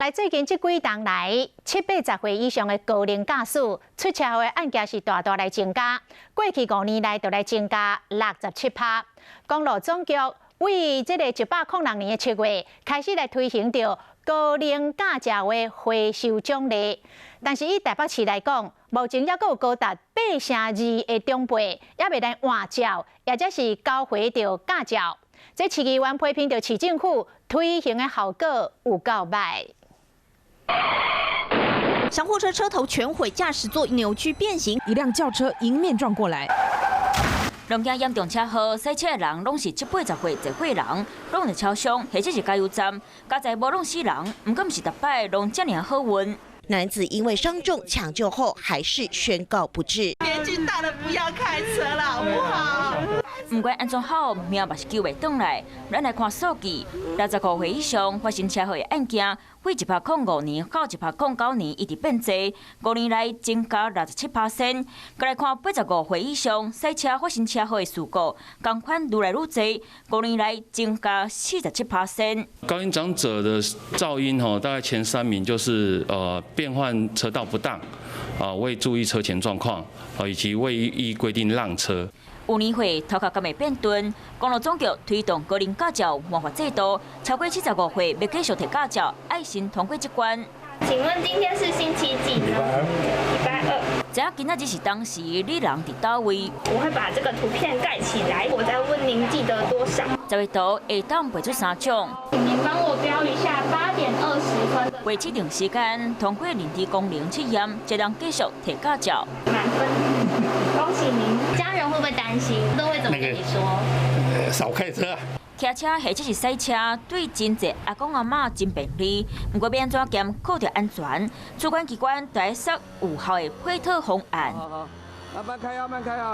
來最近這幾冬來，七八十歲以上的高齡駕駛出車禍的案件是大大來增加。過去5年來就來增加67趴。公路總局為這个106年的7月開始來推行著高齡駕照的回收獎勵。但是以台北市來講，目前猶閣有高達8成2的長輩猶未來換照，或者是交回著駕照。這市議員批評著市政府推行的效果有夠䆀。小貨車車頭全毀，駕駛座扭曲變形，一輛轎車迎面撞過來。攏驚嚴重車禍，駛車的人攏是七八十歲濟歲人，攏佇超商或者是加油站，佳哉無攏死人，毋過毋是逐擺攏遮爾好運。男子因為傷重搶救後，還是宣告不治。年紀大了不要開車了，好不好？毋管按怎好，命嘛是救袂轉來。咱來看數據，65歲以上發生車禍的案件，對105年到109年一直變濟，5年來增加67%。閣來看85歲以上駛車發生車禍的事故，仝款愈來愈濟，五年來增加47%。高齡長者的肇因吼，大概前三名就是變換車道不當，啊未注意車前狀況，啊以及未依規定讓車。有年歲頭殼敢會變鈍？公路總局推動高齡駕照換發制度，超過75歲欲繼續提駕照，愛先通過這關。請問今天是星期幾呢？禮拜二。知影今仔日是當時你人佇佗位？我會把這個圖片蓋起來，我再問您記得多少。十個圖會當背出三種。請您幫我標一下8點20分。過指定時間通過認知功能測驗，才能繼續提駕照。滿分，恭喜您。家人會不會擔心？都會怎麼跟你說？少開車。騎車或者是駛車，對真濟阿公阿嬤真便利。毋過欲按怎兼顧著安全，主管機關得設有效的配套方案。好，慢慢開啊，慢開啊。